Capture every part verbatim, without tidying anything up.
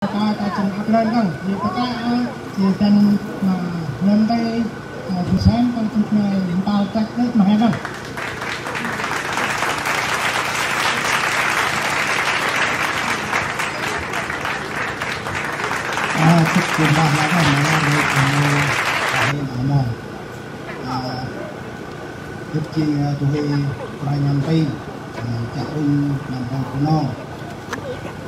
Ta ta chim ăp lơn kăng, jêh ta ta, jêh dăn ma lơn tê, jêh sem kăng chim nai mpal tăk đêt ma he kăng. A, chúc mừng ba la kăng, ma la kăng, ma la kăng, ma la kăng. A, gâp jêng, a, du huê Kôranh Nam Ping, a, Chak Ung, Nam Pong Bunong.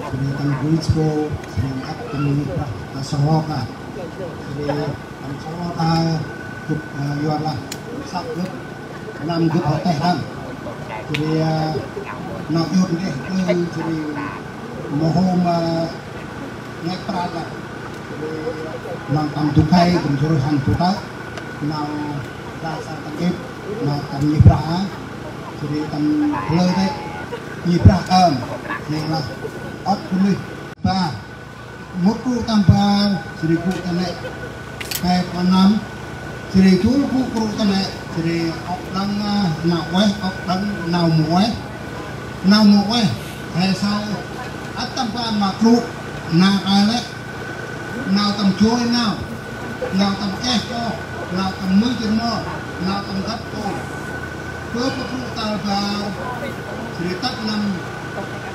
Jêh ri tâm gŭ sô, jêh ri ăp tâm ngih brah ta sŏ ka. Jêh ri tâm sŏ ta gâp, a, yor lah săp gâp, năm gâp hŏ têh đăng. Jêh ri, a, nau yut ndeh, jêh ri mâu hôm, a, ngăch prăt lah. Jêh ri nau tâm du khay, gâp jêh ri hăn du tơ̆. Nau Ra sa tâm ip, nau tâm ngih brah a, jêh ri tâm lơ tê, ngih brah ơm, nê lah ŏk bunuyh ba. Mŭt krŭ tâm bar, jêh ri gŭ ta nê pe pa năm, jêh ri jŭr gŭ krŭ ta nê, jêh ri ŏk đăng, a, nau ueh, ŏk đăng nau mâu ueh. Nau mâu ueh, he say ăt tâm ban ma krŭ, nau a lĕ, nau tâm joi nau, nau tâm cheh chô, nau tâm mưch rmor, nau tâm găp kôl. Bơ pa krŭ tal bar, jêh ri tât năm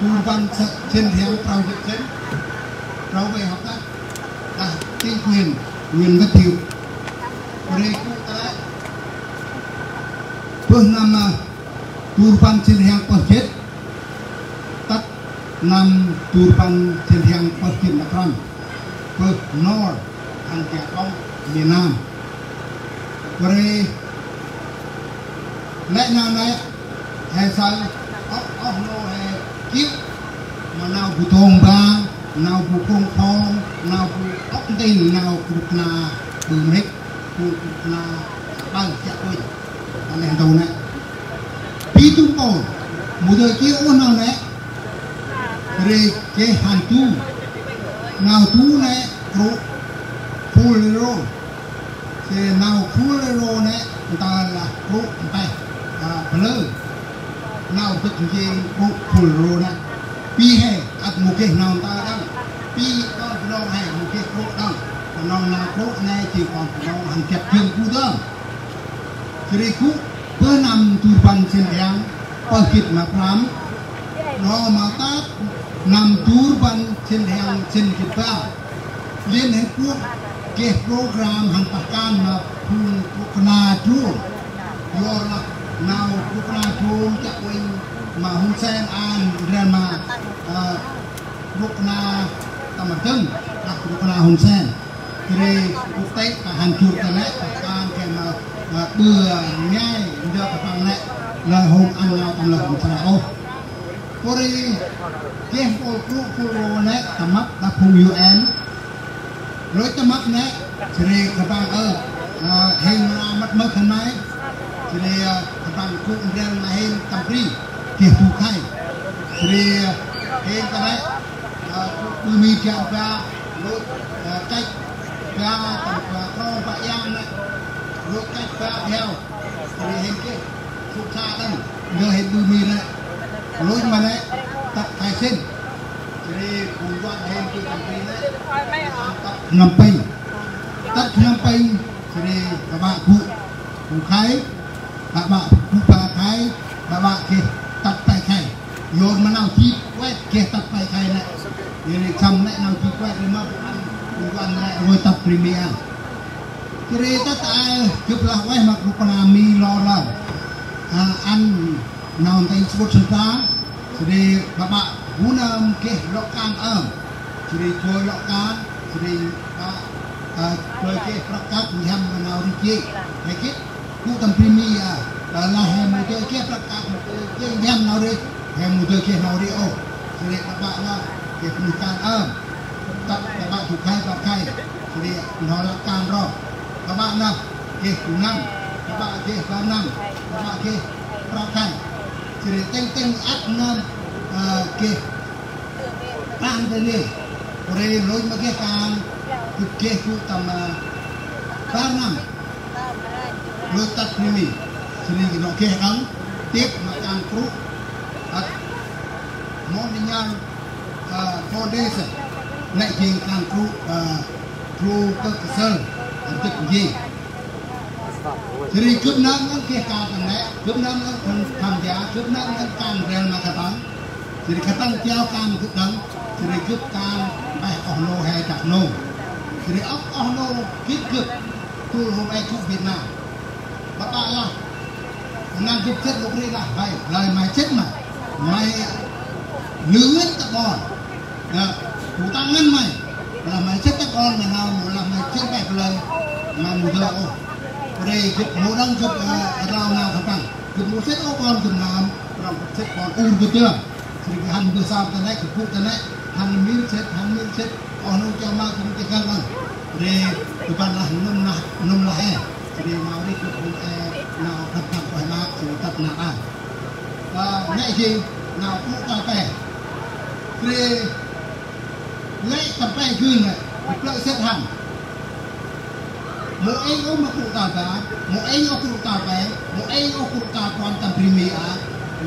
du rbăn sĭn rhiăng prao jê̆t sĭn, prao vay hŏ tât, đah chính quyền, Nguyễn Văn Thiệu. Ri krŭ ta lĕ, bơ năm, a, du rbăn sĭn rhiăng pơh jê̆t, tât năm du rbăn sĭn rhiăng pơh jê̆t ma prăm, bơh nor hăn Giải phóng miền Nam. Ri lĕ nau nê, he say ŏk ôh nô he kiơ̆ ma nau bu tông ba, nau bu kông khong, nau bu ŏk ntil, nau krŭ kna bu mhĭk, bu krŭ kna ƀâl chiă uănh. Ta neh ntu nê. Bi tum pô, mâu dơi kiơ̆ ôh nau nê. Ri geh hăn du. Nau du nê krŭ Fulro. Jêh nau Fulro nê, ntơ lah krŭ mpeh, a, blơ. Nau dâk njêng krŭ Fulro nê. Bi he, ăt mâu geh nau ntơ đăng. Bi kon Bunong he mâu geh krŭ đăng. Bunong nau krŭ nê, jêng kon Bunong hăn gâp jêng gŭ dơm. Jêh ri gŭ bơh năm du rbăn sĭn rhiăng pơh jê̆t ma prăm, nô ma tât năm du rbăn sĭn rhiăng sĭn jê̆t bar. Liên Hiệp Quốc geh program hăn pah kan ma phung krŭ kna drôn. Yor lah nau krŭ kna drôn chiă uănh ma Hun Sen ăn, ndrel ma, ơ, krŭ kna tâm rdâng, đah krŭ kna Hun Sen. Jêh ri quốc tế ta hăn jŭr ta nê, pah kan gay ma, ơ, ƀư ngai ndơ ta păng nê, lơi hôm ăn nau tâm lơi hôm sra ôh. Pô ri geh mpôl krŭ Fulro nê, tâm mâp đah phung U N. Lôch tâm mâp nê, jêh ri khân păng ơ, ơ, hên ma mât mât khân may. Jêh ri, ơ, khân păng gŭ ndrel ma hên tâm bri, geh bu khay. Jêh ri, ơ, hên ta nê, ơ, ƀư mi jan ba, lôch, ơ, kăch ba, tâm ba krong ba yang nê. Lôch kăch ba bhiao. Jêh ri hên geh sŭk sa đăng, ndơ hên ƀư mi nê. Lôch ma nê, tât khay sĭn. Jêh ri bu wan hên gŭ tâm bri nê, tât Phnom Penh. Tât Phnom Penh, jêh ri ƀaƀă gŭ bu khay, ƀaƀă gŭ ba khay, ƀaƀă geh tât pe khay. Yor ma nau jêh kuet geh tât pe khay nê. Jêh ri săm nê nau jêh kuet ri ma bu ăn, bu wan nê rngôch tât bri Mi ăn. Jêh ri tât ta aơ gâp lah ueh ma krŭ kna Mi lor lor. A, ăn nau nti sŭt sŭt ta. Jêh ri ƀaƀă gŭ nơm geh lŏ kan ơm. Jêh ri joi lŏ kan, jêh ri ƀaƀă, ơ, joi geh prăk kăk, nhăm ma nau ri jê̆. He gĭt, gŭ tâm bri Mi a, ơ, lah he mâu dơi geh prăk kăk, mâu dơi geh nhăm nau ri, he mâu dơi geh nau ri ôh. Jêh ri ƀaƀă lah geh bunuyh kan ơm. Tât ƀaƀă du khay, bar khay. Jêh ri nau lăp kan ro. Ƀaƀă nơh geh du năm, ƀaƀă geh ba năm, ƀaƀă geh prăk khay. Jêh ri tĭng tĭng ăt nơm, ơ, geh kan ta nê. Pô ri lôch ma geh kan, gâp geh gŭ tâm, ơ, bar năm. Lôch tât bri Mi. Jêh ri nau geh đăng, tip ma kan krŭ, ăt Montagnard, ơ, Foundation. Nĕ jêng kan gŭ, ơ, gŭ kơk sơl, ơ, dâk jêng. Jêh ri gâp nơm ngăn geh kan ta nĕ, gâp nơm ngăn tham, tham gia, gâp nơm ngăn kan rel ma khân păng. Jêh ri khân păng jao kan gâp đŏng, jêh ri gâp kan mpeh oh nô he dak nô. Jêh ri ŏk oh nô gĭt gâp, tŭl hôm e gŭ Việt Nam. Bă bă lah, nơm gâp sĭt lôk ri lah, "Hơi, lơi may sĭt ma, may nưn ta ƀon. Nă, bu tăng ngăn may. Lah may sĭt ta ƀon may nơm, lah may sĭt ƀĕ lơi, may mâu dơi ôh." Ri gâp mâu đŏng gâp, ơ, rlau nơm khân păng. Gâp mâu sĭt ôh ƀon gâp nơm, rŏng gâp sĭt ƀon ur gâp dơm. Jêh ri hăn mbơh sơm ta nĕ, gâp gŭ ta nĕ, hăn mir sĭt, hăn mir sĭt. Oh nô chao ma gâp chih găn ăn. Ri gâp băn lah nŭm lah, nŭm lah e. Jêh ri nau ri gâp hôm e, nau khân păng kơi ma, jêh ri tât nau ăn. Ơ, nĕ jêng nau gŭ tal pe. Ri lĕ tal pe gưl nĕ, plơ̆ sĭt hăn. Mâu êng ôh ma gŭ tal bar, mâu êng ôh gŭ tal pe, mâu êng ôh gŭ tal puăn tâm bri mi a.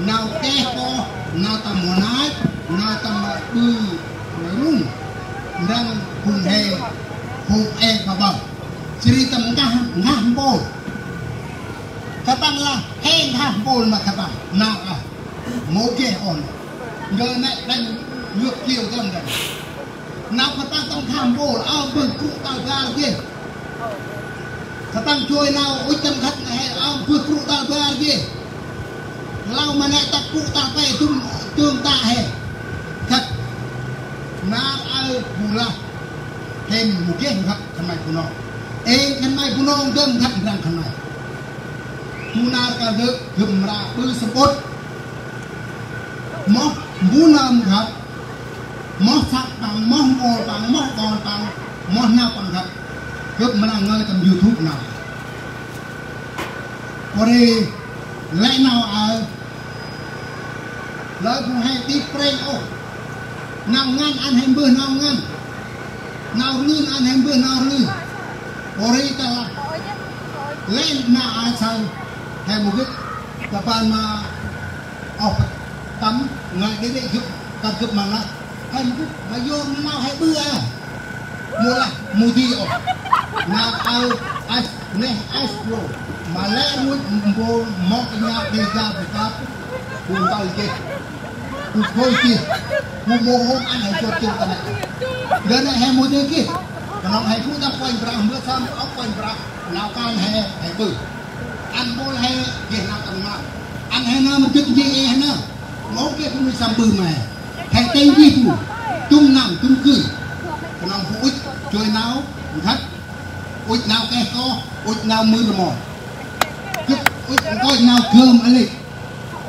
Nau keh koh, nau tâm mâu nai, nau tâm ƀư rŭng, ndrăng phung he, phung e ma ƀơ̆. Jêh ri tâm nkah, nkah mpôl. Khân păng lah, he nkah mpôl ma khân păng, nau a. Mâu geh ôh. Ndơ nĕ đăng nhŭp kiêu dơm đăng. Nau khân păng tâm nkah mpôl, ơ, bơh gŭ tal bar geh. Khân păng joi nau ŭch tâm khât nĕ he, ơ, bơh gŭ tal bar geh. Lau ma nĕ tât gŭ tal pe dŭm, dŭm ta he. Khât. Nau ơ bu lah. Hên mâu geh khât khân may Bunong. Êng khân may Bunong dơm khât ndrăng khân may. Du nar kơl dơ̆ gâp mra ƀư sămƀŭt. Moh mbu nơm khât. Moh săk păng, moh mpôl păng, moh ƀon păng, moh nau păng khât. Gâp mra ngơi tâm YouTube nau. Pô ri lĕ nau aơ. Lơi phung he tip prêng ôh. Nau ngăn ăn he mbơh nau ngăn. Nau rlưn ăn he mbơh nau rlưn. Pô ri ta lah. Lĕ nau aơ saơ. He mâu gĭt. Ta ban ma ôh tâm ngơi đê đê gâp, ta gâp ma lah. He mâu gĭt, ma yor ma nau he ƀư a. Mâu lah, mâu di ôh. Nau aơ, as, neh, as, bro. Ma lĕ rngôch, mbo, mok, nyak, đê, ga, bê, kap. Bu ntâl geh. Bu khôi geh. Bu mâu hôm ăn he jot jêng ta nĕ. Gâp nĕ he mâu di geh. Knŏng he gŭ ta Kôranh Brah, mbơh sơm ôh Kôranh Brah. Nau kan he, he ƀư. Ăn mpôl he, geh nau tâm nau. Ăn he nơm dâk njêng e he nơm. Mâu geh bunuyh săm ƀư ma he. He têng jêh bu. Dŭm năm, dŭm gưl. Knŏng bu ŭch, joi nau, nkhât. Ŭch nau keh koh, ŭch nau mưr rmon. Gĭt ŭch nkoch nau gơm alek.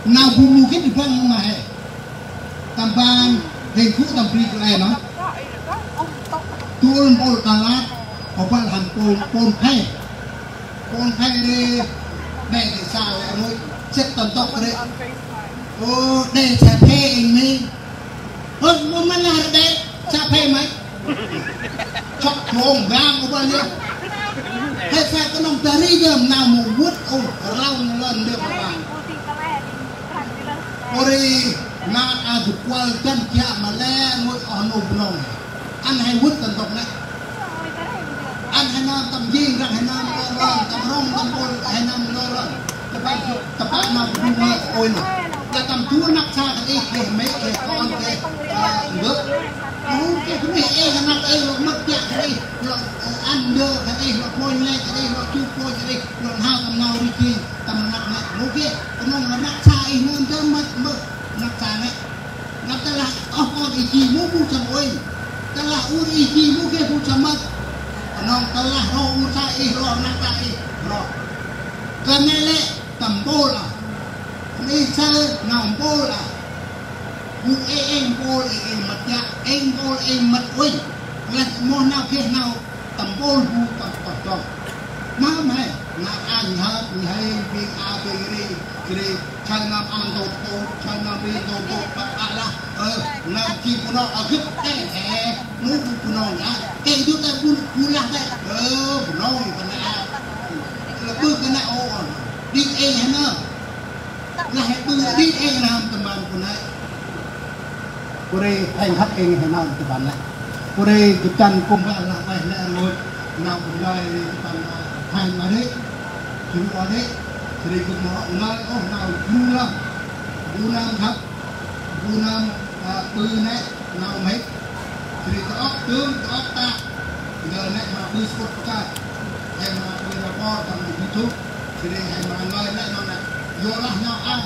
Nau bu mâu gĭt băng ma he. Tâm ban, hên gŭ tâm bri kơ e nơh. Tŭl mpôl Đà Lạt, kơ băl hăn mpôl, mpôl phe. Mpôl phe ri, đe kơ sa lĕ rngôch, sĭt tâm tŏk ri. Ô, đe sa phe êng mê. Ơ, mô măn lah đe, sa phe may. Chok chong bang ô băl yơh. He sa knŏng ta ri dơm nau mâu vât, ô, rlau lăn dơm bang. Pô ri, nau a dŭt kuăl dăn jă ma lĕ rngôch oh nô Bunong. Ăn he vât tâm tŏk nĕ. Ăn he nơm tâm jêng, răng he nơm lơ rơn, tâm rŏng, tâm ƀon, he nơm lơ rơn. Tơpă, tơpă nơm bu mơ ôi nơh. Lah tâm du rnăk sa kơt ih, geh mê̆, geh kon, geh, ơ, mbơ̆. Ơ, geh bunuyh ih, rnăk ih, lŏ mât jă kơt ih, lŏ, ơ, ăn ndơ kơt ih, lŏ pôn lĕ kơt ih, lŏ chu pôn kơt ih, lŏ n'hao tâm nau ri jêng, tâm rnăk nĕ. Mâu geh, knŏng rnăk sa ih nơm dơm mât, mât, rnăk sa nĕ. Năp tơlah oh kon ih ji mâu bu săm ôi. Tơlah ur ih ji mâu geh bu săm mât. Knŏng tơlah rŏ ur sa ih, rŏ rnăk sa ih, rŏ. Kơt nĕ lĕ tâm mpôl a. Ih saơ nau mpôl a. Bu ê êng mpôl ê êng mât jă, êng mpôl êng mât uănh. Lah moh nau geh nau tâm mpôl bu tâm pơh dŏng. Mâm he, nau a nhhơt, nhhêng, bêng a, bêng ri, ri, chaơ nơm ăn dôr dôr, chaơ nơm ri dôr dôr, băk băk lah, ơ, nơm jêng Bunong a gĭt, ê, ê, nu bu Bunong a, kê du ta bu, bu lah ta, ơ, Bunong, ta nĕ a, lơ bơh ta nĕ ô, đĭ ê he nơm, lah he bơh đĭ ê nơm tâm ban bu nĕ, bu ri, he nkhât ê he nơm tâm ban nĕ. Pô ri gâp dăn kŭm băl lah ueh lĕ rngôch nau gâp ngơi ri gâp dăn, a, hanh ma ri, jru a ri, jêh ri gâp mâu ngơi ôh nau jru lah. Bu năm khăp, bu năm, a, ƀư nĕ nau mhĭk. Jêh ri tơ ôk dơm, tơ ôk ta, ndơ nĕ ma ƀư sŭt kơ, hên ma ƀư rapor tâm YouTube, jêh ri hên ma ngơi nĕ nau nĕ. Yor lah nau a,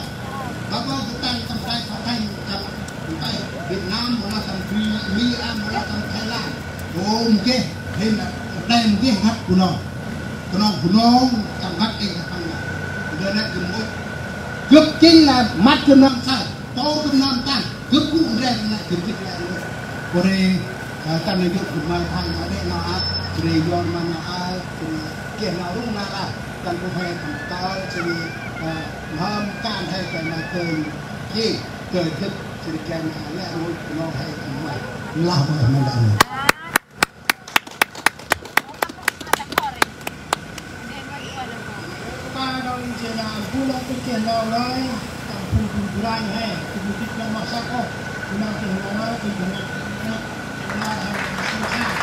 Bác có cái tay, tay, tay, tay, tay Việt Nam, mâu lah tay Mi, Mi, a, mâu lah tay Thái Lan. Ô, mâu geh, hên lah, tay mâu geh ngăt Bunong. Bunong, Bunong, tay ngăt êng tay Bunong. Ndơ nĕ gâp mâu. Gâp chính là mắt gâp năm tay, tô gâp năm tay, gâp gŭ ndrel nĕ, gâp gĭt nĕ. Pô ri, a, tâm nây gâp gâp may thang nau đê nau a, jêh ri yor ma nau a, jêh ri geh nau rŭng nau a, tâm pô he tâm tơ, jêh ri, a, Hâm kan he kơi ma kơi, kơi gĭt, jêh ri kơi ma lĕ rngôch Bunong he kơi ma. Lah ma lĕ rngôch. Ba đŏng jêh nơm bu lŏng kơi jêh nơm lơi, tâm phung phung bu ranh he, phung bu tĭt nơm mâu săk ôh, bu nơm jêh nơm lơi, kơi jêh nơm lơi, jêh nơm lơi,